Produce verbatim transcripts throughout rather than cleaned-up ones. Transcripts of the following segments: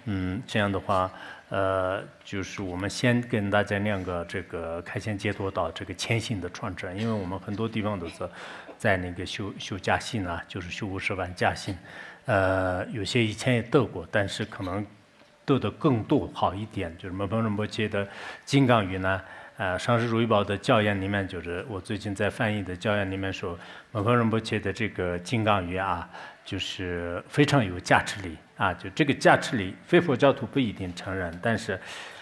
嗯，这样的话，呃，就是我们先跟大家念个这个开先解脱道这个前行的传承，因为我们很多地方都是在那个修修加行啊，就是修五十万加行，呃，有些以前也得过，但是可能得的更多好一点，就是门峰仁波切的金刚语呢，呃，上师如意宝的教言里面，就是我最近在翻译的教言里面说，门峰仁波切的这个金刚语啊，就是非常有价值力。啊，就这个价值力，非佛教徒不一定承认，但是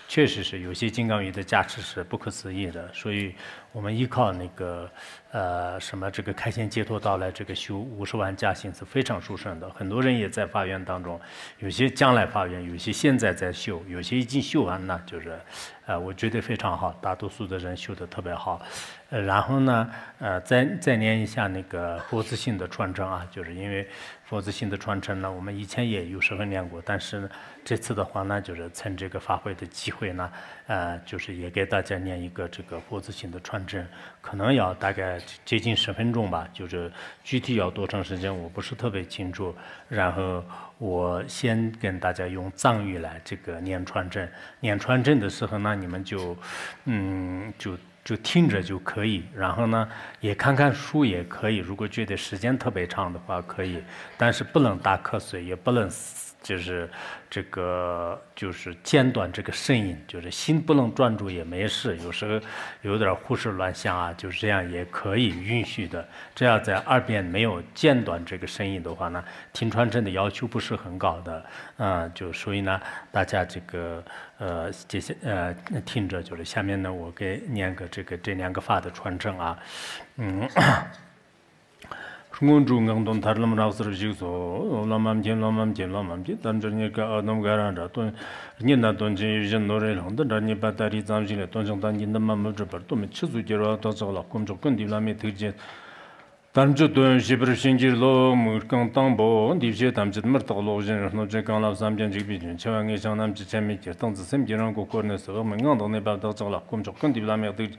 确实是有些金刚语的价值是不可思议的，所以我们依靠那个呃什么这个开显解脱道来这个修五十万加行是非常殊胜的。很多人也在发愿当中，有些将来发愿，有些现在在修，有些已经修完了，就是呃，我觉得非常好，大多数的人修的特别好。呃，然后呢，呃，再再念一下那个佛子行的传承啊，就是因为佛子行的传承呢，我们以前也有时候念过，但是呢，这次的话呢，就是趁这个法会的机会呢，呃，就是也给大家念一个这个佛子行的传承，可能要大概接近十分钟吧，就是具体要多长时间我不是特别清楚。然后我先跟大家用藏语来这个念传承，念传承的时候呢，你们就，嗯，就就听着就可以，然后呢，也看看书也可以。如果觉得时间特别长的话，可以，但是不能打瞌睡，也不能就是这个就是间断这个声音，就是心不能专注也没事。有时候有点胡思乱想啊，就这样也可以允许的。只要在耳边没有间断这个声音的话呢，听传承的要求不是很高的，啊，就所以呢，大家这个呃，接下呃听着就是下面呢，我给念个这个这两个法的传承啊，嗯。སྔོན་འགྲོའི་ངག་འདོན་ཐར་ལམ་རབ་གསལ་བཞུགས་སོ། བླ་མ་མཁྱེན་བླ་མ་མཁྱེན་བླ་མ་མཁྱེན། དལ་འབྱོར་རྙེད་དཀའ་ཨ་དོམ་ག་ར་འདྲ་དོན། རྙེད་ན་དོན་ཆེན་ཡིད་བཞིན་ནོར་བུའི་ལྷུང་། འདི་འདྲ་རྙེད་པ་ད་རེས་ཙམ་ཞིག་ལས། དོན་ཆེན་ཐམས་ཅད་འདི་མ་མི་འགྲུབ་པར། སྟོད་སྨད་ཕྱོགས་སུ་གྱུར་པ་བདག་ཅག་ལ། དཀོན་མཆོག་ཀུན་འདུས་བླ་མའི་ཐུགས་རྗེས། དལ་འབྱོར་དོན་ཞེས་པར་བྱིན་གྱིས་རློབས། དམིགས་རྐང་དང་པོ། འདུས་བྱས་ཐམས་ཅད་མུར་དག་ལོག་བཞིན། སྣོད་བཅུད་གང་ལ་བསམ་གྱིས་འཇིག་པའི་ཕྱིར། འཆི་བ་ངེས་ཤིང་རྣམ་འབྱེད་ཆ་མེད་ཀྱི། སྟེང་འཛིན་སེམས་ཀྱི་རང་མགོ་བསྐོར་ནས་སུ། དབུགས་མེད་ངང་དུ་གནས་པ་བདག་ཅག་ལ། དཀོན་མཆོག་ཀུན་འདུས་བླ་མའི་ཐུགས་རྗེས།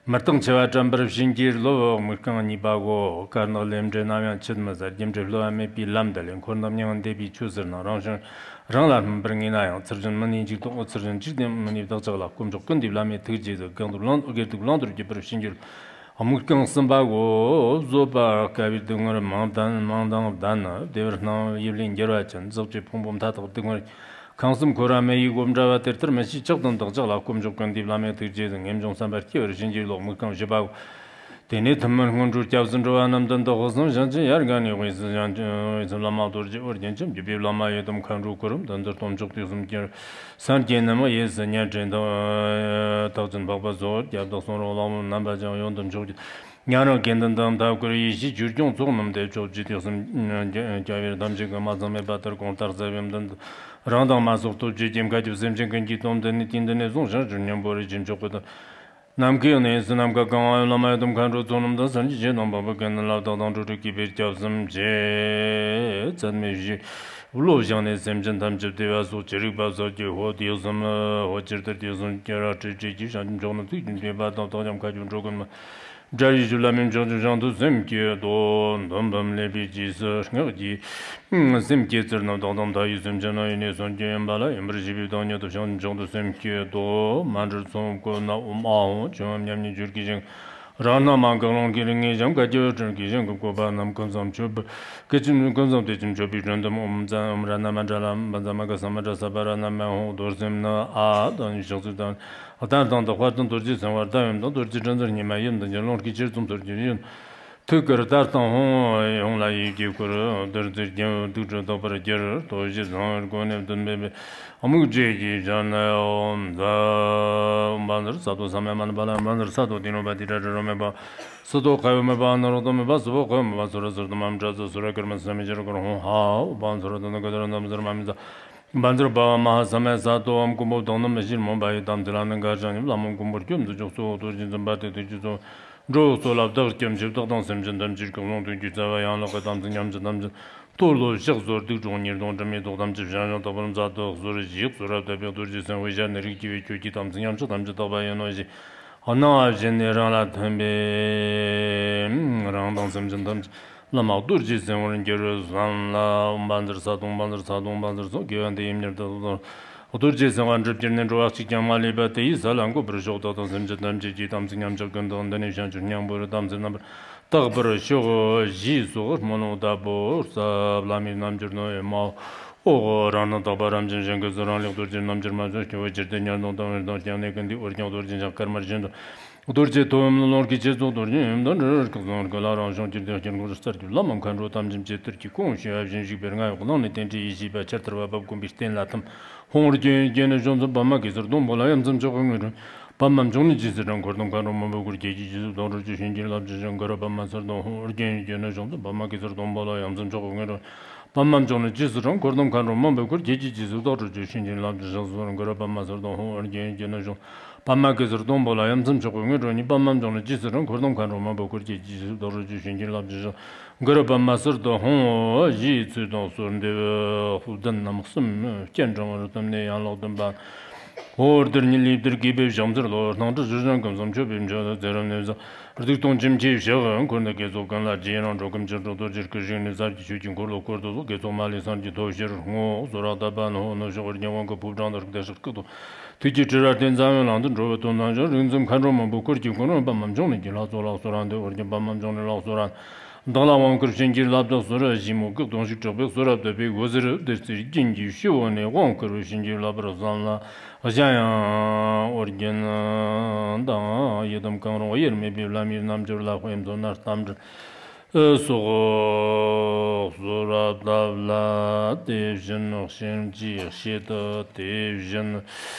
མུར་དང་འཆི་བ་བྲལ་བར་བྱིན་གྱིས་རློབས། དམིགས་རྐང་གཉིས་པའོ། དཀར་ནག་ལས་འབྲས་རྣམ་ཡང་ཆད་མི་ཟ། རྒྱུ་འབྲས་བསླུ་བ་མེད་པའི་ལམ་དུ་ལེན། འཁོར་འདས་མྱ་ངན་འདས་པའི་ཆོས་ཟེར་ན། རང་བྱུང་རང་ལ་སྨིན་པར་ངེས་ན་ཡང་། ཚུལ་བཞིན་མི་གནས་འཇིག་ལྟུང་འོད། ཚུལ་བཞིན་འཇིག་རྟེན་མི་གནས་བདག་ཅག་ལ། དཀོན་མཆོག་ཀུན་འདུས་བླ་མའི་ཐུགས་རྗེས་སུ། དགེ་སྡིག་བླང་དགེ་སྡིག་བླང་དོར་བགྱིད་པར་བྱིན་གྱིས་རློབས། དམིགས་རྐང་གསུམ་པའོ། བཟོད་པ་དཀའ་བའི་སྡུག་བསྔལ་མང་ལྡན་མང་དང་ལྡན་ནི། བདེ་བར་སྣང་བའི་དབྱིབས་ལས་འགྱུར་བ་ཅན། ཟག་བཅས་ཕུང་པོ་མཐའ་དག་སྡུག་བསྔལ། ཁམས་གསུམ་འཁོར་བ་མི་ཡི་སྒོ་འདྲ་བ། དེ་ལྟར་མི་ཤེས་ཆགས་ལྡན་བདག་ཅག་ལ། དཀོན་མཆོག་ཀུན་འདུས་བླ་མའི་ཐུགས་རྗེས་སུ། ངེས་འབྱུང་བསམ་པ་སྐྱེ་བར་བྱིན་གྱིས་རློབས། དམིགས་རྐང་བཞི་པའོ། དེ་ནས་ཐུན་མིན་སྔོན་འགྲོའི་སྐྱབས་སུ་འགྲོ་བ་རྣམས་དོན་དུ་དཔག་བསམ་ཞིང་ཆེན་ཡར་གང་ནས་དབུས་སུ་བཞེངས་ཀྱི་དབུས་སུ་བླ་མ་རྡོ་རྗེ་ཨོ་རྒྱན་ཆེན་པོས་བླ་མ་ཡི་དམ་མཁའ་འགྲོའི་སྐུ་རུ་མདུན་དུ་སྟོབས་མཆོག་དུས་གསུམ་གྱི་སངས་རྒྱས་རྣམས་ཡིད་བཞིན་ཉན་ཕྲིན་དང་། རྟགས་ཅན་འཕགས་པ་སོགས་སྐྱབས་བདག་གསུང་རབ་གླེགས་བམ་རྣམ་པ་ཀྱང་ཡོན་དུ་མཆོག་གྱུར། ཉན་རང་དགེ་འདུན་དང་མཐའ་བསྐོར་ཡེ་ཤེས་ཆོས་སྐྱོང་ཚོགས་རྣམས་ཏེ། ཕྱོགས་བཅུའི་དུས་གསུམ་རྒྱལ་བའི་ཐམས་ཅད་ཀྱིས་མ་ཚང་མེད་པ་ལྟར་གོང་ལྟར་བརྩེ་བའི་མདུན་དུ། རང་དང་མ་སོགས་སྟོབས་བཅུའི་སྐྱེ་མཁའ་ཁྱབ་སེམས་ཅན་ཀུན་གྱི་དོན་དུ་ནི། དུས་འདི་ནས་བཟུང་ཞིང་གཞན་ཉམ་པོ་རེ་ཞིག་མཆོག་གི་དོན། ནམ་མཁའི་གནས་སུ་ནམ་མཁའ་གང་བ་ཡང་བླ་མ་ཡི་དམ་མཁའ་འགྲོ་ཚོགས་རྣམས་དང་། སངས་རྒྱས་ཆོས་དང་དམ་པ་ཀུན་ལ་བདག་དང་འགྲོ་དྲུག་གིས་པའི་སྐྱབས་སུ་མཆི། ཚད་མེད་བཞི་བློ་བཞག་ནས་སེམས་ཅན་ཐམས་ཅད་བདེ་བ་སོགས་ཅི་རིགས་པ་སོགས་ཀྱི་འོད་དུ་གསུམ། འོད་ཇི་ལྟར་དུ་གསུམ་གྱུར་ར་སྤྲོས་བྲལ་གྱི་བྱང་ཆུབ་མཆོག་ནི། ཚིག་གི་འདུས་པ་དང་རྟགས་ཀྱང་མཁའ་ཁྱབ་འགྲོ་ཀུན་མ། འདྲ་བའི་ཆོས་ལ་མི་མཆོག་ཅིང་བྱང་དུ་སེམས་བསྐྱེད་དོ། འདོན་པའམ་ལེགས་པའི་རྗེས་སུ་སྔགས་ཀྱི་སེམས་བསྐྱེད་ཚུལ་རྣམས་དག་དང་མཐའ་ཡས་སེམས་ཅན་རྣམས་ཡེ་ནས་གསུངས་རྒྱུ་ཡིན་པ་ལ། ཡིན་པར་བྱས་པའི་བདག་ཉིད་དུ་བྱང་ཆུབ་མཆོག་ཏུ་སེམས་བསྐྱེད་དོ། མ་འདྲེས་ཚོམ་བཀོད་ན་ཨོཾ་ཨཱཿ་ཧཱུྃ། ཆོས་དབྱིངས་མཉམ་ཉིད་སྦྱོར་དགུའི་ཞིང་། རང་སྣང་མ་འགགས་ཀློང་གི་རིག་ངེས་བྱམས་དགའ་སྐྱེ་བའི་དྲིན་གྱིས་བཞེངས་ཀྱི་བཀོད་པ་རྣམས་ཀུན་བཟང་མཆོད་པའི་སྐུ་ཆེན། ཀུན་བཟང་དེ་ཆེན་མཆོད་པའི་དྲིན་དུ་ཨོཾ་ཛཿ། ཨོཾ་རཏྣ་མ་ཌཱ་ལ་བཛྲ་མ་ག་ས་མ་ཌཱ་ས་པ་རཏྣ་མ་ཧཱུྃ། རྡོར་སེམས་ནི་ཨཱཿདང་ཡིག་ཕྱག་ཚིག་དང་། གཏེར་དང་བདག་པོ་དང་རྡོ་རྗེ་སེམས་དཔའ་བརྡ་ཡུམ་དང་། རྡོ་རྗེ་དྲིན་ཅན་ཉི་མ་ཡུམ་དང་། རྒྱལ་ཀླུང་སྐུ་ཁྱེར་གཙོ་མཚོན་གྱི་ཡུམ། ཐུགས་ཀར་གཏེར་དང་ཧཱུྃ། ཡོངས་ལ་ཡི་གེ་བསྐུར། བདུད་རྩིའི་རྒྱལ་པོ་དུག་སྦྲུལ་བཏོག་པར་གྱུར། རྡོ་རྗེ་བཟང་པོའི་སྒོ་ནས་བདུན་པའི་དམིགས་བརྗོད་ཀྱི་ཞལ་ནས་ཨོཾ་ཛཿ། བཛྲ་སཏྭ་ས་མ་ཡ་མ་ཎི་བ་ལ། བཛྲ་སཏྭ་ཏི་ལོ་པ་ཏི་ཏྲ་ཏྲ་རོ་མེ་པ། སུ་ཏོ་ཁ་ཡོ་མེ་པ་ཨ་ན་རོ་ཏོ་མེ་པ། སུ་བོ་ཁ་ཡོ་མེ་པ་སུ་ར་སུ་ར་ཏ་མ་མ་ཏྲ་ཙ་སུ་ར་ཀར་མ་ས་མེ་ཅ་ར་ཀར་ཧཱུྃ་ཧཱུྃ། བཛྲ་སཏྭ་ན་ཀ་ཏ་ར་ན་བཛྲ་མ་མི་ཛ། བཛྲ་བྷ་ཝ་མ་ཧཱ་ས་མ་ཡ་ས་ཏྭ། ཨོཾ་མགོན་པོ་བདག་ནི་མི་ཕྱིར། མོན་པ་ཡི་དམ་ཚིག་ལ་ནི་འགལ་བྱ་མེད། བླ་མ་མགོན་པོ་སྐྱོབ་འདི་མཆོག་གཙོ་བོ། རྡོ་རྗེ་འཛིན་པ་སྟེ་ཐུགས་ཀྱི་གཙོ་བོ། འགྲོ་བའི་གཙོ་བོ་ལ་བདག་སྐྱབས་མཆི། བདག་དང་སེམས་ཅན་ཐམས་ཅད་ཀྱི་ཀུན་སློང་དོན་གྱི་རྩ་བ་ཡན་ལག་གི་དམ་ཚིག་ཉམས་ཆག་ཐམས་ཅད་གཏོར་བློ་གཤེགས་སོ། སྡིག་གྲོགས་ཉེས་ལྟུང་དྲི་མའི་དོགས་ཐམས་ཅད་བྱང་ཞིང་དག་པར་འཛད་དོ། གསོར་བཞེས་གསོལ་རབ་བཏབ་པའི་རྡོ་རྗེ་སེམས་དཔའི་ཞལ་ནས། རིགས་སྐྱེ་བའི་ཁྱོད་ཀྱི་དམ་ཚིག་ཉམས་ཆག་ཐམས་ཅད་དག་པ་ཡིན་ནོ་ཞེས་སྣང་བ་བཞིན་ནས་རང་ལ་ཐིམ་པས། རང་དང་སེམས་ཅན་ཐམས་ཅད་ བླ་མ་རྡོ་རྗེ་སེམས་དཔར་འགྱུར་བར་བསམ་ལ། བཛྲ་ས་ཏྭ་བཛྲ་ས་ཏྭ་བཛྲ་ས་ཏྭ་དགེ་བ་འདི་ཡིས་མྱུར་དུ་རྫོགས། རྡོ་རྗེ་སེམས་དཔའ་འགྲུབ་གྱུར་ནས། འགྲོ་བ་གཅིག་ཀྱང་མ་ལུས་པ། དེ་ཡི་ས་ལ་འགོད་པར་ཤོག། བདག་དང་སེམས་ཅན་ཐམས་ཅད་ཀྱི་དམ་ཚིག་ཉམས་ཆག་ཀུན་ཏུ་འདི་ནས་བྱང་ཆུབ་སྙིང་པོར་དམ་ཚིག་རྣམ་པར་དག་པར་ཤོག། ཞེས་སོགས་སྨོན་ལམ་བཏབ་པར་བྱ། བླ་མའི་རྣལ་འབྱོར་ནི་མ། འོ། རང་སྣང་དག་པ་རབ་འབྱམས་ཞིང་། སྐད་ཅིག་རང་ལས་རྡོ་རྗེ་རྣམ་འགྱུར་མ། ཕྱོགས་བཅུའི་ཇི་སྡེ་ཉ་ལྡང་དང་། འོད་སྡང་སྐྱེ་གནས་ཀུན་ཏུ། འོད་ཀྱང་རྡོ་རྗེ་འཆང་། དཀར་དམར་བཞིན་དུ་རྡོ་རྗེ་ཐོབ། ལོངས་སྐུའི་བསྐྱེད་རྫོགས་རྡོ་རྗེ་ཡུམ་དང་འདྲ། སྐུ་གསུང་ཐུགས་ལ་རང་བྱུང་གྱུར་ཏེ། དཀྱིལ་འཁོར་གསལ་གྱི་བླ་མ་མཁའ་འགྲོ་དམ་ཅན་བཅས། གཏེར་གྱི་ཀུན་འོང་ཞིང་ཡབ་གཞན་བཞུགས་པའི་སྔ་ཡི་གླིང་ནས། རྟེན་འབྲེལ་ཡེ་ཤེས་པ་ཆར་ཐར་པ། བབ་བསྐུམ་པའི་རྟེན་ལ་ཐིམ། ཧཱུྃ། ཨོ་རྒྱན་ཡུལ་གྱི་གནས་བྱང་ཚུལ། པདྨ་གེ་སར་སྡོང་པོ་ལ། ཡ་མཚན་མཆོག་གི་དངོས་གྲུབ། པདྨ་འབྱུང་གནས་རྗེས་སུ་འབྲང་། འཁོར་དང་མཁའ་འགྲོ་མང་པོའི་བཀོད། ཁྱེད་ཀྱི་རྗེས་སུ་བདག་སྒྲུབ་ཀྱིས། བྱིན་གྱིས་བརླབ་ཅིང་བསྐུལ། གུ་རུ་པདྨ་གེ་སར་སྡོང་། ཧཱུྃ། ཨོ་རྒྱན་ཡུལ་གྱི་གནས་བྱང་ཚུལ། པདྨ་གེ་སར་སྡོང་པོ་ལ། ཡ་མཚན་མཆོག་གི་དངོས་གྲུབ། པདྨ་འབྱུང་གནས་རྗེས་སུ་འབྲང་། འཁོར་དང་མཁའ་འགྲོ་མང་པོའི་བཀོད། ཁྱེད་ཀྱི་རྗེས་སུ་བདག་སྒྲུབ་ཀྱིས། བྱིན་གྱིས་བརླབ་ཅིང་བསྐུལ། གུ་རུ་པདྨ་གེ་སར་སྡོང་། ཧཱུྃ། ཨོ་རྒྱན་ཡུལ་གྱི་གནས་བྱང་། པདྨ་གེ་སར་སྡོང་པོ་ལ། ཡ་མཚན་མཆོག་གི་དངོས་གྲུབ་ནི། པདྨ་འབྱུང་གནས་རྗེས་སུ་འབྲང་། འཁོར་དང་མཁའ་འགྲོ་མང་པོའི་བཀོད། ཁྱེད་ཀྱི་རྗེས་སུ་བདག་སྒྲུབ་ཀྱིས། བྱིན་གྱིས་བརླབ་ཅིང་བསྐུལ། གུ་རུ་པདྨ་གེ་སར་སྡོང་། ཧཱུྃ། ཞེས་ཚིག་དང་གསོལ་འདེབས་བདུན་ནམ་གསུམ་སྤྱན་དྲངས་པར་བསྟིམ་ནས། ཡན་ལག་བདུན་པ། ཧོར་དར་ཉིད་ལས་དར་གྱིས་སྦས་ཞབས་འཚལ་ལོ། སྣང་སྲིད་ཕྱོགས་བཞིན་ཀུན་བཟང་མཆོད་པའི་མཆོད། ཚེ་རབས་ནས་བཟུང་གདུགས་དང་འཆིང་བྱེད་བཤགས། འཁོར་འདས་བསྐྱེད་རྫོགས་ཀུན་ལ་རྗེས་རང་། འགྲོ་ཀུན་ཕྱིར་བཟློག་རྡོ་རྗེ་སྐུ། ཞིང་ནས་ས་བརྒྱད་ཆོས་ཀྱི་འཁོར་ལོ་བསྐོར་དུ་གསོལ། དགེ་ཚོགས་མ་ལུས་སངས་རྒྱས་ཐོབ་ཕྱིར་བསྔོ། གསུར་རབ་བཏབ་པ་ནི། ཧཱུྃ། ནུབ་ཕྱོགས་ཨོ་རྒྱན་དབང་བསྐུར་ཕོ་བྲང་དུ། བདེ་གཤེགས་སྐུ་དང་ཐུགས་ཀྱི་སྤྲུལ་པ་སྟེ། འཛམ་གླིང་ལ་འདུ་འགྲོ་བའི་དོན་དང་། བྱང་རིག་འཛིན་མཁའ་འགྲོ་མང་པོའི་འཁོར་གྱིས་བསྐོར། པདྨ་འབྱུང་གནས་ཀྱི་ལྷ་ཚོགས་ལ་གསོལ་རབ་འདེབས། ཨོ་རྒྱན་པདྨ་འབྱུང་གནས་ལ་གསོལ་རབ། བདག་ལ་དབང་བསྐུར་བྱིན་གྱིས་བརླབ་ཏུ་གསོལ། ཞིང་རྨུགས་ཀྱི་གདོང་ཞིག་གྲགས་པས་གསོལ་རབ་བཏབ་པའི་སྒོ་ཟེར་བདེར་བརྩེགས་རྒྱན་གྱིས་ཕྱེ་བ་ནས། དབང་བསྐུར་བའི་བྱིན་གྱིས་བརླབ་པར་བསམ་ལ། གཞན་ཡང་ཨོ་རྒྱན་དང་ཡི་དམ་གང་རུང་དབྱེར་མེད་པའི་བླ་མའི་རྣལ་འབྱོར་ལ་དཔེ་མཚོན་ན་རྟ་མགྲིན་སོགས་གསོལ་རབ་བཏབ་ལ། དེ་བཞིན་གཤིན་རྗེའི་བཤེས་དུ། དེ་བཞིན་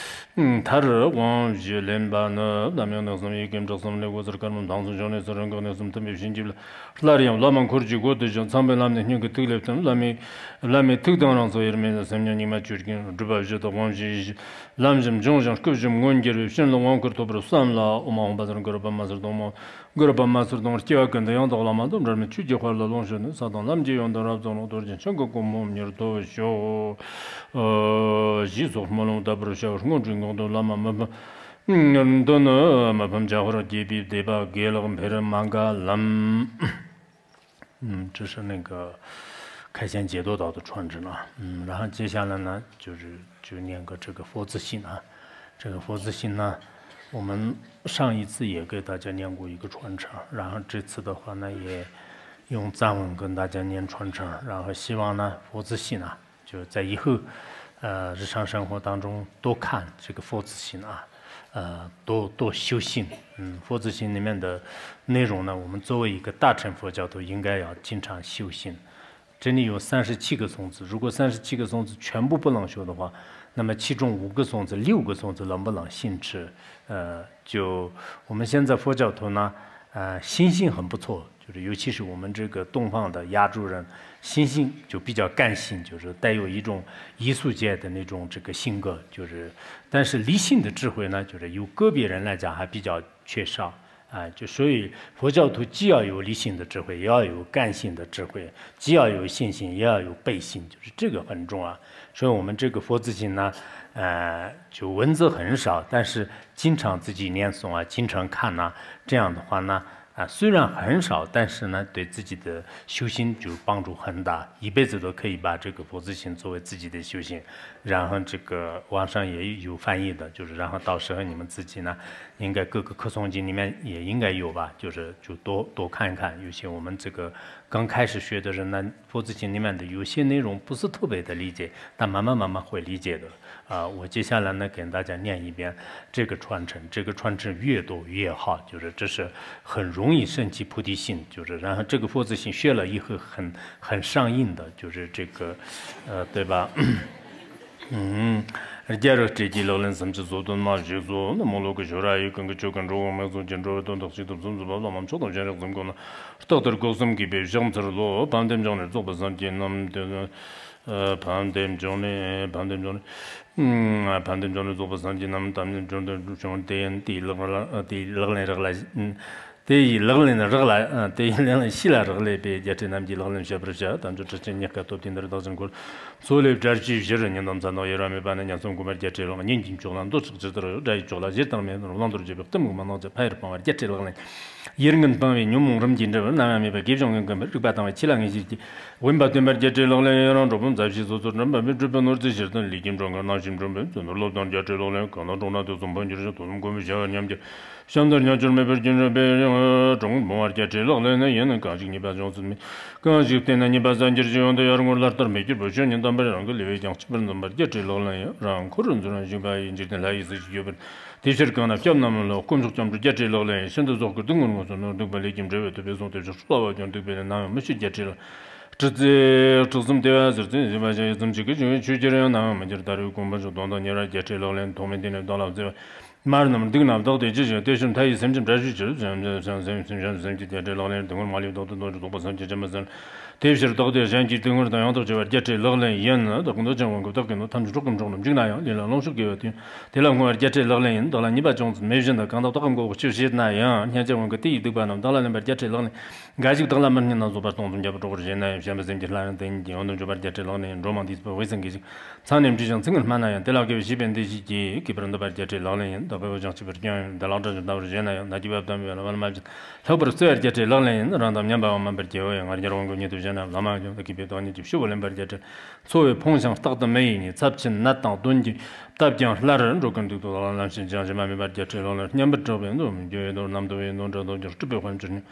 མཐར་དབང་བཞི་ལེན་པ་ནི། བླ་མའི་གནས་གསུམ་ཡི་གེ་བྲག་གསུམ་ལས། སྒོ་གསུམ་དཀར་མོ་མདངས་གསུམ་བྱང་ནས་སུ། རིམ་གྲོ་གནས་གསུམ་མཐུན་པའི་བྱིན་གྱིས་བརླབ། སླར་ཡང་བླ་མ་འཁོར་གྱི་སྒོ་དེ་བཞིན། ཚངས་པའི་བླ་མའི་སྙིང་གི་ཐིག་ལེ་བསྟིམ། བླ་མའི་བླ་མའི་ཐུགས་དམ་རང་སོ་དབྱེར་མེད་ལ། སེམས་ཉིད་གཉུག་མ་ཆོས་ཀྱི་སྒྲུབ་པ་བཞི་དང་དབང་བཞི་ཡེ་ཤེས་ལམ་བཞི་འབྱོངས་ཤིང་སྐུ་བཞི་མངོན་གྱུར་པའི་ཞིང་ལ་དབང་བསྐུར་ཐོབ་པར་བསམ་ལ། ཨོཾ་ཨཱཿཧཱུྃ་ཕཊ་ལྷ་གུ་རུ་པདྨ་གེ་སར་སྡོང་མོ། གུ་རུ་པདྨ་གེ་སར་སྡོང་སྐྱེ་བ་ཀུན་ཏུ་ཡང་དག་བླ་མ་དང་འབྲལ་མེད་ཆོས་ཀྱི་དཔལ་ལ་ལོངས་སྤྱོད་ནས། ས་དང་ལམ་གྱི་ཡོན་ཏན་རབ་རྫོགས་ནས། རྡོ་རྗེ་འཆང་གི་གོ་འཕང་མྱུར་ཐོབ་ཤོག། ཞེས་སོགས་སྨོན་ལམ་བཏབ་པར་བྱ། སྔོན་འགྲོའི་འགོག་བདེན་བླ་མ་མི་ཕམ། མདོར་ན་མི་ཕམ་འཇམ་དཔལ་དགྱེས་པའི་བཟླས་པ་དགེ་ལེགས་འཕེལ་མ་འགགས་ལམ། 嗯，这是那个开显解脱道的传承啊。嗯，然后接下来呢，就是就念个这个佛子心啊。这个佛子心呢，我们上一次也给大家念过一个传承，然后这次的话呢，也用藏文跟大家念传承，然后希望呢，佛子心啊，就在以后，呃，日常生活当中多看这个佛子心啊，呃，多多修心。嗯，佛子心里面的内容呢，我们作为一个大乘佛教徒，应该要经常修心。这里有三十七个颂词，如果三十七个颂词全部不能学的话，那么其中五个颂词、六个颂词能不能信持？呃，就我们现在佛教徒呢，呃，心性很不错，就是尤其是我们这个东方的亚洲人，心性就比较感性，就是带有一种艺术家的那种这个性格，就是，但是理性的智慧呢，就是有个别人来讲还比较缺少。啊，就所以佛教徒既要有理性的智慧，也要有感性的智慧，既要有信心，也要有悲心，就是这个很重要。所以我们这个佛子心呢，呃，就文字很少，但是经常自己念诵啊，经常看呐，这样的话呢，啊，虽然很少，但是呢，对自己的修心就帮助很大，一辈子都可以把这个佛子心作为自己的修行。然后这个网上也有翻译的，就是然后到时候你们自己呢，应该各个课诵经里面也应该有吧，就是就多多看一看，尤其我们这个刚开始学的人呢，佛子心里面的有些内容不是特别的理解，但慢慢慢慢会理解的。啊，我接下来呢，给大家念一遍这个传承，这个传承越多越好，就是这是很容易升起菩提心，就是然后这个佛子心学了以后很很上瘾的，就是这个，呃，对吧？ཨུམ། རྒྱལ་བའི་སྲས་ཀྱི་ལག་ལེན་སེམས་ཀྱི་ཚོགས་དོན་མ་ཞིག་སོ། ནམ་མོ་ལོ་ཀེ་ཤྭ་ར་ཡི་ཀུན་གྱི་ཆོས་ཀུན་འགྲོ་བ་མི་གསུམ་གྱི་འགྲོ་བའི་དོན་དག་ཆེད་དུ་བཟུང་བཟུང་བ་བླ་མ་མཆོག་དང་སྤྱན་རས་གཟིགས་མགོན་ལ། རྟག་ཏུ་སྒོ་གསུམ་གུས་པས་ཕྱག་འཚལ་ལོ། ཕན་བདེ་འབྱུང་གནས་རྫོགས་པའི་སངས་རྒྱས་རྣམས་དེ། ཕན་བདེ་འབྱུང་གནས་ཕན་བདེ་འབྱུང་གནས། ཕན་བདེ་འབྱུང་གནས་རྫོགས་པའི་སངས་རྒྱས་རྣམས་དམ་ལྡན་འབྱོར་ལྡན་འབྱུང་། དེ་ཡང་དེའི་ལག་ལ་དེའི་ལག་ལེན་རག་ལས། དེ་ཡི་ལག་ལེན་རག་ལས། དེ་ཡི་ལག་ལེན་ཤེས་ལ་རག་ལས་པའི་རྒྱལ་སྲས་རྣམས་ཀྱི་ལག་ལེན་བཤད་པར་བྱ། དལ་འབྱོར་གྲི་ཆད་རྙེད་དཀའ་སྟོབས་ལྡན་འདིར་བདག་ཅག་འཁོར། མཚོ་ལས་བསྒྲལ་བྱའི་གཞིར་ཉིན་དང་མཚན་དང་དབྱེ་བ་མེད་པ་ནི། ཉམས་སུ་བསྒོམ་པར་རྒྱལ་སྲས་ལག་ཉིན་གྱི་མཆོག་ལ་འདོད་ཆགས་ཇི་ལྟར་ཡོད། དགྲ་ཡི་ཕྱོགས་ལ་གཞི་དང་མེད་པར་བླང་དོར་བྱེད་པའི་གཏི་མུག་མི་སྣང་ཚེ། ཕ་ཡུལ་སྤང་བར་རྒྱལ་སྲས་ལག་ལེན། ཡིད་ངན་སྤངས་པའི་ཉོན་མོངས་རིམ་གྱིས་འདྲེན་པར། ནམ་ཡང་མེད་པར་དགེ་སྦྱོང་ངན་ཀུན་པར། རིག་པ་དྭངས་པའི་ཆོས་ལ་ངེས་ཤེས་ཀྱིས། དབེན་པ་སྟོན་པར་རྒྱལ་སྲས་ལག་ལེན་ཡིན། རང་གྲོགས་པོ་མཛའ་བཤེས་སོ་སོར་འགྲན་པ་མེད། སྤྲུལ་པའི་ནོར་རྫས་ཕྱིར་བཏོན་ལས་ཀྱི་མགྲོན་ཁང་ནང་བཞིན་མགྲོན་པོས། བཙུན་ནོར་སློབ་དང་རྒྱལ་སྲས་ལག་ལེན། གང་དང་གྲོགས་ན་དུས་གསུམ་འཕོ་འགྱུར་ཞིང་། དོ་དམ་མགོན་པོའི་བྱ་བ་ཉམས་འགྱུར། བྱམས་དང་རྣལ་འབྱོར་མེད་པར་སྐྱོན་བརྗོད་པས་ཡང་། གྲོགས་མོ་སྤོང་བར་རྒྱལ་སྲས་ལག་ལེན་ཡིན། གང་ཞིག་བསྟེན་ན་ཉེས་པ་བསལ་འགྱུར་ཞིང་། ཡོན་ཏན་ལྷ་ཡི་ཡར་ངོར་ལྷ་ལྟར་མི་འགྱུར་བ། ཆོས་ཉིད་དམ་པར་རང་གི་ལུས་པའི་ཀྱང་། གཅིག་པུར་འཛིན་པར་རྒྱལ་སྲས་ལག་ལེན་ཡིན། རང་འཁོར་འཛིན་རང་བཞིན་པ་ཡི། འཇིག་རྟེན་ལྷ་ཡི་གཟི་བརྗིད་ཡོད་པར། དེ་ཕྱིར་གང་ན་སྐྱབས་རྣམས་ལ། དཀོན་མཆོག་སྐྱབས་འགྲོ་རྒྱལ་སྲས་ལག་ལེན་ཡིན། ཤིན་ཏུ་རྫོགས་སྐུ་སྡུག་བསྔལ་མངོན་སུམ་དུ། སྡིག་པ་ལས་ཀྱང་བསྒྲལ་བའི་ཐུབ་པས་གསུངས། དེ་ཕྱིར་སླ་བ་ཀུན་སྡིག་པས་ནི། ནམ་ཡང་མི་ཤེས་རྒྱལ་སྲས་ལག། དྲི་ཚིག་དྲུག་གསུམ་དེ་བ་ཟུར་ཚེ་བཞི་པ་ཞིག་ཡིད་ཙམ་གཅིག་གིས་བྱུང་བའི་ཆོས་ཀྱི་རིང་ནམ་ཡང་མི་འགྱུར། ད་རེས་གོམ་པ་བཞི་གདོང་དང་ཉེ་ར་རྒྱལ་སྲས་ལག་ལེན་ཐོགས་མེད་དེ་ནས་བདག་ལ་བརྩེ་བ། མར་རྣམས་སྡིག་རྣམས་དག་སྟེ་ཅི་བྱུང་དེ་ཕྱིར་མཐའ་ཡས་སེམས་ཅན་བཀྲ་ཤིས་ཕྱིར། སེམས་སེམས་སེམས་སེམས་སེམས་ཀྱི་རྒྱལ་སྲས་ལག་ལེན་སྡུག་བསྔལ་མ་ལུས་བདག་ཏུ་འདོད་ཅིང་རྫོགས་པ་སེམས་ཀྱི་སྤྱན་མི་ཟིན། དེ་ཕྱིར་བདག་བདེ་གཞན་གྱི་སྡུག་བསྔལ་དང་ཡང་དག་བྱེད་པར་རྒྱལ་སྲས་ལག་ལེན་ཡིན། བདག་གི་འདོད་ཅན་དབང་གིས་བདག་གི་ནོར། ཐམས་ཅད་སྲོག་གི་འཕྲོག་ནས་འཇིག་ན་ཡང་། ལུས་ལ་ལོངས་སྤྱོད་དགེ་བའི་དོན། དེ་ལ་བསྔོ་བར་རྒྱལ་སྲས་ལག་ལེན་ཡིན། བདག་ལ་ཉེས་པ་ཅུང་ཙམ་མེད་བཞིན་དུ། གང་དག་བདག་གི་མགོ་བོ་ཆུད་བྱེད་ན་ཡང་། སྙན་ཆེན་དབང་གིས་དེ་ཡི་སྡིག་པ་རྣམས། བདག་ལ་ལེན་པར་རྒྱལ་སྲས་ལག་ལེན། འགའ་ཞིག་བདག་ལ་མི་སྙན་ན། བཟོད་པ་སྟོང་ཙམ་བརྒྱ་པོ་སྒྲོག་པར་བྱེད་ན་ཡང་། གཞན་པ་སེམས་ཀྱི་ལྷ་ཡང་དེ་ཉིད་ཀྱི། ཡང་དུ་འཇུག་པར་རྒྱལ་སྲས་ལག་ལེན་ཡིན། འགྲོ་མང་འདིས་སྤོབས་པའི་སེང་གེ་ཞིག་མཚན་ནས་འདྲི་ཞིང་ཚིག་ངན་སྨྲ་ན་ཡང་། དེ་ལ་དགེ་བའི་བྱིས་པས་འདི་ཞིག་གིས། གུས་པར་འདུད་པར་རྒྱལ་སྲས་ལག་ལེན་ཡིན། བདག་གི་འོད་ཀྱང་གཅིག་པུར་སྐྱོན་ཡང་། འདི་ལག་འདྲ་ཅིག་ལྟ་བུར་བྱེད་ན་ཡང་། ན་གྱི་བབ་དམ་པའི་བར་མ་བྱེད། ལྷག་པར་བརྩེ་བར་རྒྱལ་སྲས་ལག་ལེན་ཡིན། རང་དང་མཉམ་པའང་མིན་པར་བགྱིའོ་ཡང་། ང་རྒྱལ་དབང་གིས་ཉེ་དུ་བྱེད་ན་ཡང་། ལམ་མ་འགྱོ་ད་གུས་པས་བདག་ཉིད་ཀྱི་ཕྱི་བོ་ལེན་པར་རྒྱལ་སྲས། འཚོ་བས་ཕོངས་ཤིང་རྟག་ཏུ་མི་ཡིས་ཉེས། ཚབས་ཆེན་ནད་དང་གདོན་གྱིས་བཏབ་ཀྱང་སླར། འགྲོ་ཀུན་སྡུག་ཏུ་ལག་ལམ་ཤེས་ཀྱང་། གཞན་པ་མེད་པར་རྒྱལ་སྲས་ལག་ལེན། བསྙེན་པར་གྲགས་པའི་མདོ་མི་འགྱུར་བའི་མདོ། རྣམ་ཐོས་པའི་མདོ་འདྲ་མདོ་འགྱུར། སྤྲུལ་པའི་དཔལ་འབྱོར་ཉིད།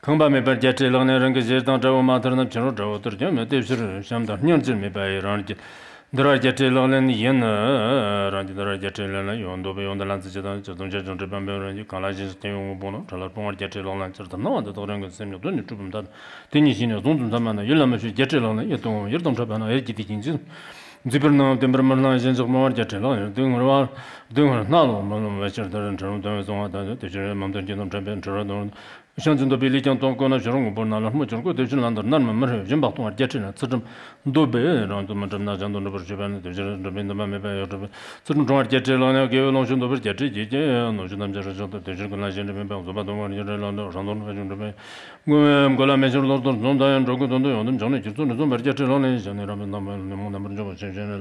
ཁང་པ་མེད་པར་རྒྱལ་སྲས་ལག་ལེན། རང་གི་ཞེ་སྡང་དགྲ་བོ་མ་ཐར་ན། ཕྱི་རོལ་དགྲ་བོ་ཐར་ཀྱང་མེད། དེ་ཕྱིར་བྱམས་དང་སྙིང་རྗེ་མེད་པ་ཡིས། རང་རྒྱུད་འདུལ་བར་རྒྱལ་སྲས་ལག་ལེན་ཡིན། རང་རྒྱུད་འདུལ་བར་རྒྱལ་སྲས་ལག་ལེན་ཡིན། འདོད་པའི་ཡོན་ཏན་ལ་བརྩི་བྱེད་དང་། ཅི་བསམ་ཆོས་ཀྱང་སྒྲུབ་པ་འབད་རུང་གང་ལ་ཞེན་ཞིང་དེ་ཡི་དབང་པོ་སྤོང་ན། འཕྲལ་ལ་སྤོང་བར་རྒྱལ་སྲས་ལག་ལེན། སྤྱིར་དུ་སྣང་བ་འདི་དག་རང་གི་སེམས་ཉིད་དོན་ནི་སྤྲུལ་པའི་མཐའ། དེ་ཉིད་ཤེས་ནས་གཟུང་དུ་འཚམ་པ་ན། ཡུལ་ལ་མི་ཤོད་རྒྱལ་སྲས་ལག་ལེན་ཡིན། ཡིད་དུ་འོང་ཡུལ་དང་འཕྲད་པ་ན། ཡུལ་གྱི་དེ་བཞིན་གྱི། མཛེས་པར་སྣང་བ་བསྟན་པར་མི་སྣང་། ཞེན་ཆགས་སྤོང་བར་རྒྱལ་སྲས་ལག་ལེན། སྡུག་བསྔལ་བ། སྡུག་བསྔལ་སྣ་ལོག་མི་སློང་བའི་ཕྱིར། དེར་འཕྲལ་རུང་དོན་བས་གཟུང་བ་དང་། དེ་ཕྱིར་མི་མཐུན་རྐྱེན་དང་འཕྲད་པའི་འཕྲལ་བ་དང་། བྱང་ཆུབ་འདོད་པའི་ལས་ཀྱང་སྟོན་དགོས་ན། ཕྱི་རོལ་དངོས་པོ་རྣམས་ལ་སྨོས་ཅི་དགོས། དེ་ཕྱིར་ལམ་འདིར་མནར་མེད་མི་ཧྲིལ། སྦྱིན་པ་གཏོང་བར་རྒྱལ་སྲས་ལག་ལེན། ཚུལ་ཁྲིམས་འདོད་པས་རང་དོན་མི་འགྲུབ་ན། གཞན་དོན་འགྲུབ་པར་བྱེད་པ་ནི། དེ་ཕྱིར་སྒྲིབ་པའི་འདུན་པ་མེད་པ་ཡང་སྒྲིབ་པས། ཚུལ་ཁྲིམས་སྲུང་བར་རྒྱལ་སྲས་ལག་ལེན། དགེ་བའི་ལོངས་སྤྱོད་འདོད་པར་རྒྱལ་སྲས་ཀྱིས། ཀྱེ་ནོར་སྤྱོད་ཐམས་ཅད་རང་བཞིན་དུ། དེ་ཕྱིར་ཀུན་ལ་ཞེན་འདྲིས་མེད་པར། བཟོད་པ་སྟོང་པར་རྒྱལ་སྲས་ལག་ལེན། རང་དོན་འགྲུབ་པར་འགྱུར་རེ་ལག་ལེན། མགོན་མེད་མགོན་ལ་མེ་ཤིང་གློག་ལྟར་འཛུམ་མདངས་ཡང་། འགྲོ་ཀུན་དོན་དུ་ཡོང་དུ་འཇུག་ནས། ཁྱེད་ཚོ་ནི་བཟུང་བར་རྒྱལ་སྲས་ལག་ལེན་ཡིན། གཞན་ནི་རང་བས་འདམ་པའི་ཉོན་མོངས་རྣམ་པར་འཇོམས་པ་ཞེས་བྱ་བའི་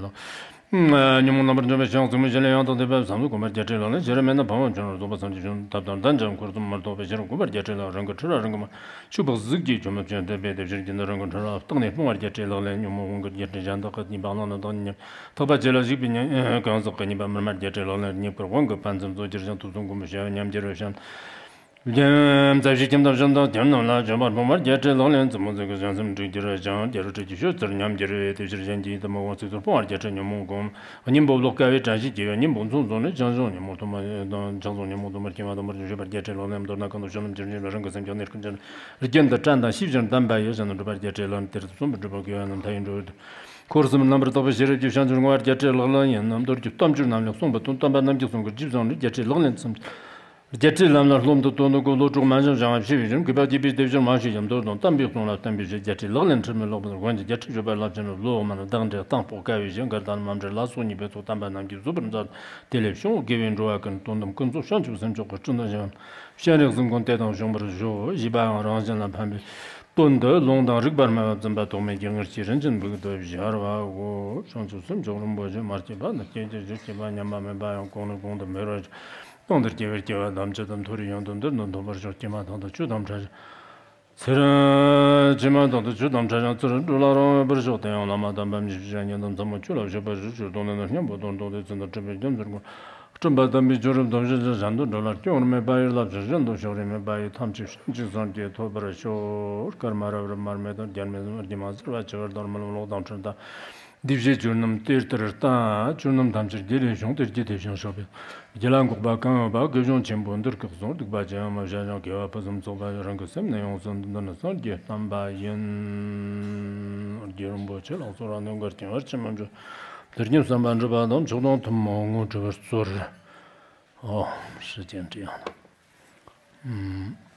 ལམ། ཉོན་མོངས་རྣམ་པར་འཇོམས་པའི་ཕྱིར་ཡང་ཚིག་མི་བཞིན་ལས། ཡང་དག་བསྟོད་པའི་ཟབ་མོའི་གོ་འཕང་རྒྱལ་སྲས་ལག་ལེན། བྱེད་རིམ་མེད་ན་ཕ་བོང་ཆེན་རབ་རྫོགས་པ་ཐམས་ཅད་བྱུང་། ཐབས་དང་ལྡན་ཅིང་འཁོར་གསུམ་མི་རྟོག་པའི་ཕྱིར། མགོན་པོ་རྒྱལ་སྲས་ལག་ལེན། རང་གི་འཁྲུལ་བ་རང་གིས་མ་ཆོད་པ་གཟུགས་ཀྱི་ཆོས་མི་མཁྱེན་འདོད་པས། དེ་ཕྱིར་རྒྱུད་འདི་རང་གི་འཁྲུལ་བ་བརྟགས་ནས་སྤོང་བར་རྒྱལ་སྲས་ལག་ལེན། ཉོན་མོངས་དབང་གིས་བརྒྱན་ཏེ་གཞན་དག་གི་ཉེས་པ་བླངས་ན། བདག་ཉིད་ཉེས་པ། ཐག་པ་ཆད་ལ་ཞུགས་པའི་ཉེས། གང་ཟག་གི་ཉེས་པ་མི་སྨྲ་རྒྱལ་སྲས་ལག་ལེན། རྙེད་པར་དབང་གིས་ཕན་ཚུན་རྩོད་གྱུར་ཞིང་། ཐུགས་བསམ་མགོན་པོའི་བྱ་བས་ཉམས་འགྱུར་བའི་ཕྱིར། རྒྱལ་མཛའ་བཤེས་ཁྱིམ་དང་གཞན་དང་དེ་རྣམས་ལ། འཇོམས་པར་སྤོང་བར་རྒྱལ་སྲས་ལག་ལེན། བཙུན་མོ་ཚིག་གིས་གཞན་སེམས་འགྲིག་གྱུར་ཅིང་། རྒྱལ་སྲས་བཀྲེས་སྐྱེས་ཆོས་ཚུལ་ཉམས་འགྱུར་བས། དེ་ཕྱིར་གཞན་གྱི་ཡིད་དུ་མི་འོང་ཚིག་ཚུལ་སྤོང་བར་རྒྱལ་སྲས་ཉོན་མོངས་སྒོམ། གཉེན་པོ་བློ་དཀར་བས་དྲན་ཤེས་སྐྱེ་བས། གཉེན་པོ་མཚུངས་བཟུང་ནས་ཆགས་སོགས་ཉོན་མོངས་སྟོང་པར་ཆགས་སོགས་ཉོན་མོངས་སྟོང་པར་སྐྱེ་བ་དང་པོར་འཇུག་པར་རྒྱལ་སྲས་ལག་ལེན། མདོར་ན་གང་དུ་བྱོན་རྣམས་འཇིག་རྟེན་ལ་རང་གི་སེམས་ཀྱང་གནས་སྐབས་ཀྱི་རྒྱུན་དུ་དྲན་དང་ཤེས་བཞིན་ལྡན་པ་ཡིས། གཞན་དོན་སྒྲུབ་པར་རྒྱལ་སྲས་ལག་ལེན། དེར་གསུངས་པའི་སྒྲུབ་པ་དགེ་བ་རྣམས་མཐའ་ཡས་འགྲོ་བའི་དོན། འཁོར་གསུམ་རྣམ་པར་དག་པའི་ཤེས་རབ་ཀྱིས། བྱང་ཆུབ་བསྔོ་བར་རྒྱལ་སྲས་ལག་ལེན་ཡིན། མདོ་རྒྱུད་གཏམ་རྒྱུད་རྣམས་ལས་གསུངས་པའི་དོན་དམ་པ་རྣམས་ཀྱིས་གསུང་གི་རྗེས་བཟུང་ནས་རྒྱལ་སྲས་ལག་ལེན་ཚུལ། རྒྱལ་སྲས་ལམ་ལ་སློབ་ཏུ་གཏོང་ནུས་ཀྱི་བློ་གྲོས་དམན་ཞིང་བྱང་བ་ཕྱེ་བའི་རིམ་གྱིས་པ་སྐྱེས་པས་དེ་ཕྱིར་མང་ཤོས་ཀྱང་མདོར་དང་དམ་པའི་གསུང་ལ་བརྟེན་པའི་ཕྱིར། རྒྱལ་སྲས་ལག་ལེན་ཁྲིད་མི་ལོག་པར་མགོན་གྱི་རྒྱལ་སྲས་སྤྱོད་པ་རླབས་ཆེན་ལ། བློ་དབང་མ་ནི་བདག་འདྲའི་རྟག་པོ་དཀའ་བའི་གཞན། གར་དང་མ་འབྲེལ་ལ་སོགས་ཉེས་པའི་ཚོགས། དམ་པ་རྣམས་ཀྱིས་བཟོད་པར་མཛད། དེ་ལས་བྱུང་དགེ་བའི་འགྲོ་བ་ཀུན། དོན་དམ་ཀུན་རྫོབ་བྱང་ཆུབ་སེམས་མཆོག་གི། སྤྲིན་དང་བཞིན་སྤྱན་རས་གཟིགས་མགོན་དེ་དང་བྱུང་བར་ཤོག། ཞེས་པའང་རང་བཞིན་ལ་ཕན་པའི་དོན་དུ་ལུང་དང་རིགས་པར་སྨྲ་བ་བཙུན་པ་ཐོགས་མེད་ཀྱིས་ངེས་ཤེས་རིན་ཆེན་སྦུག་ཏུ་སྦྱར་བའོ། བྱང་ཆུབ་སེམས་མཆོག་རིན་པོ་ཆེ། མ་སྐྱེས་པ་ནི་སྐྱེ་གྱུར་ཅིག། སྐྱེས་པ་ཉམས་པ་མེད་པ་ཡང་། གོང་ནས་གོང་དུ་འཕེལ་བར་བྱ། གང་འདིར་སྐྱེ་བའི་སྐྱེ་བ་ཐམས་ཅད་དུ། མཐོ་རིས་ཡང་དུ་འདིར་ནི་ཐོབ་པར་ཤོག། སྐྱེས་མ་ཐག་ཏུ་ཆོས་དང་ཕྲད་ཅིང་། ཚེ་རབས་ཕྱི་མ་ཐག་ཏུ་ཆོས་དང་ཕྲད་ཅིང་། ཚུར་འགྲོ་ལ་རང་འོས་པར་ཤོག། དེ་ཡང་བླ་མ་དམ་པ་མི་ཕྱེད་ཀྱི་ཉན་དང་མཚན་མོ་ཆོས་ལ་ཕྱོགས་པར་ཞུ། ཆོས་དང་ལྡན་ན་སྙིང་པོ་དོན་རྟོགས་ཏེ། ཚུལ་དང་འཕྲད་པའི་རྒྱུ་མཚན་ཀུན། སྤྲུལ་པ་དམ་པའི་ཆོས་རབ་ཐོབ་ཕྱིར། གཞན་དོན་འགྲུབ་ལ་སྐྱོ་བར་མེད་པ་ཡི། བསླབ་བྱར་གཞན་དུ་ཕྱོགས་རིས་མེད་པ་ཡི། ཐམས་ཅད་བྱང་ཆུབ་སངས་རྒྱས་ཐོབ་པར་ཤོག། སྐར་མ་རབ་རིབ་མར་མེ་དང་སྒྱུ་མའི་ཟེར་བ། ཆེ་བ་ལྡོག་མེད་ལམ་གློག་དང་འཕྲིན་དང་། འདུས་བྱས་ཆོས་རྣམས་དེ་ལྟར་ལྟ། ཆོས་རྣམས་ཐམས་ཅད་རྒྱུ་ལས་བྱུང་སྟེ། རྒྱུ་དེ་བྱང་ཆུབ་པའི། རྒྱུ་ལ་འགོག་པ་གང་ཡོད་པ། དགེ་སྦྱོང་ཆེན་པོ་འདིར་སྐུ་གསུངས། སྡིག་པ་ཅི་ཡང་མི་བྱ་ཞིང་། དགེ་བ་ཕུན་སུམ་ཚོགས་པ་ཡི། རང་གི་སེམས་ནི་ཡོངས་སུ་འདུལ། འདི་ནི་སངས་རྒྱས་བསྟན་པ་ཡིན། རྒྱུ་རིན་པོ་ཆེ་ལ་གསོལ་བ་འདེབས། འགལ་རྐྱེན་བར་ཆད་མི་འགྲོ། དེ་བཞིན་བསམ་པ་འགྲུབ་པ་དང་། མཆོག་དང་ཐུན་མོང་དངོས་གྲུབ་པར་སྩོལ། ཨོ། ཧྲི་ཅན་ཀྲི་ཡང་།